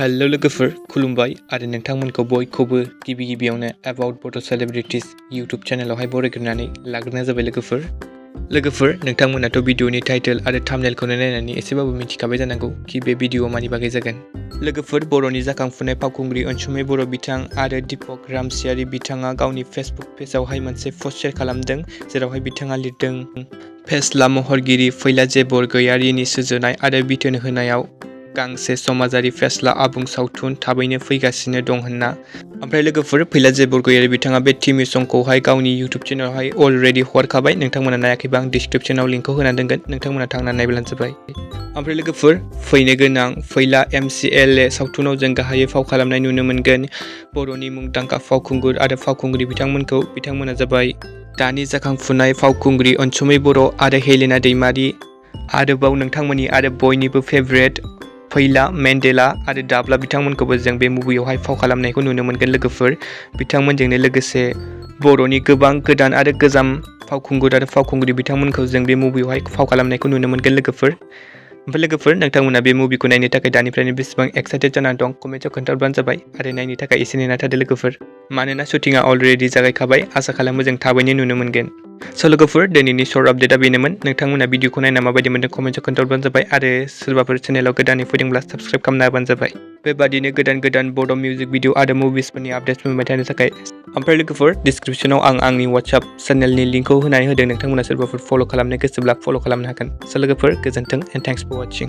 Hello लोगोफोर खुलुमबाय आरो नोंथांमोनखौ बयखौबो गिबियावनो अबाउट बोडो सेलिब्रिटीज यूट्यूब चैनलावहाय बरायग्रोनानै लाग्रोनाय जाबाय लोगोफोर नोंथांमोनाथ' भिडिअनि टाइटल आरो थाम्बनेलखौनो नायनानै एसेबाबो मिथिखाबाय जानांगौ कि बे भिडिअआ मानि बागै जागोन। लोगोफोर बर'नि जाखांफुनाय फावखुंग्रि अनसुमै बर' बिथां आरो दीपक रामसियारि बिथाङा गावनि फेसबुक पेजआवहाय मोनसे पस्ट शेयार खालामदों जेरावहाय बिथाङा लिरदों फेस्ला महरगिरि फैला बरगयारीनि सुजुनाय आरो बिथोन होनायाव गांसे समाजारि फेस्ला आबुं सावथुन थाबैनो फैगासिनो दं होनना। ओमफ्राय लोगोफोर फैला बरगयारी बिथाङा बे टीवी संखौहाय गावनि यूट्यूब चेनेलावहाय अलरेडी हगारखाबाय। नोंथांमोना नायाखैबा आं डिस्क्रिप्शनाव लिंकखौ होना दोनगोन, नोंथांमोना थांनानै नायब्लानो जाबाय। ओमफ्राय लोगोफोर फैनो गोनां फैला MCLA सावथुनाव जों गाहायै फाव खालामनाय नुनो मोनगोन बर'नि मुंदांखा फावखुंगुर आरो फावखुंग्रि बिथांमोना जाबाय दानि जाखांफुनाय फावखुंग्रि ansumwi Boro आरो हेलिना दैमारी, आरोबाव नोंथांमोननि आरो बयनिबो फेभरेट फैला मेंडेला आरो दाब्ला बिथांमोनखौबो जों बे मुभियावहाय फाव खालामनायखौ नुनो मोनगोन लोगोफोर। बिथांमोनजोंनो लोगोसे बर'नि गोबां गोदान आरो गोजाम फावखुंगुर आरो फावखुंग्रि बिथांमोनखौ जों बे मुभियावहाय फाव खालामनायखौ नुनो मोनगोन लोगोफोर। ओमफ्राय लोगोफोर नोंथांमोना बे मुभिखौ नायनो थाखाय दानिफ्रायनो बेसेबां एक्साइटेड जानानै दं कमेन्टआव खोन्थाहरबानो जाबाय आरो नायनो थाखाय एसे नेना थादो लोगोफोर, मानोना शुटिंआ अलरेडी जागायखाबाय। आसा खालामो जों थाबैनो नुनो मोनगोन। स' लोगोफोर दिनैनि शर्ट आपडेटआ बेनोमोन। नोंथांमोना भिडिअखौ नायना माबायदि मोनदों कमेन्टआव खोन्थाहरबानो जाबाय आरो सोरबाफोर चेनेलाव गोदानै फैदोंब्ला साबस्क्राइब खालामना होबानो जाबाय। बेबादिनो गोदान बड' मिउजिक भिडिअ आरो मुभिसफोरनि आपडेट्स मोनबाय थानो थाखाय। ओमफ्राय लोगोफोर डिस्क्रिप्शनाव आं आंनि WhatsApp चेनेलनि लिंकखौ होनानै होदों, नोंथांमोना सोरबाफोर फल' खालामनो गोसोब्ला फल' खालामनो हागोन। स' लोगोफोर गोजोन्थों एन्ड थेंक्स फर वाचिं।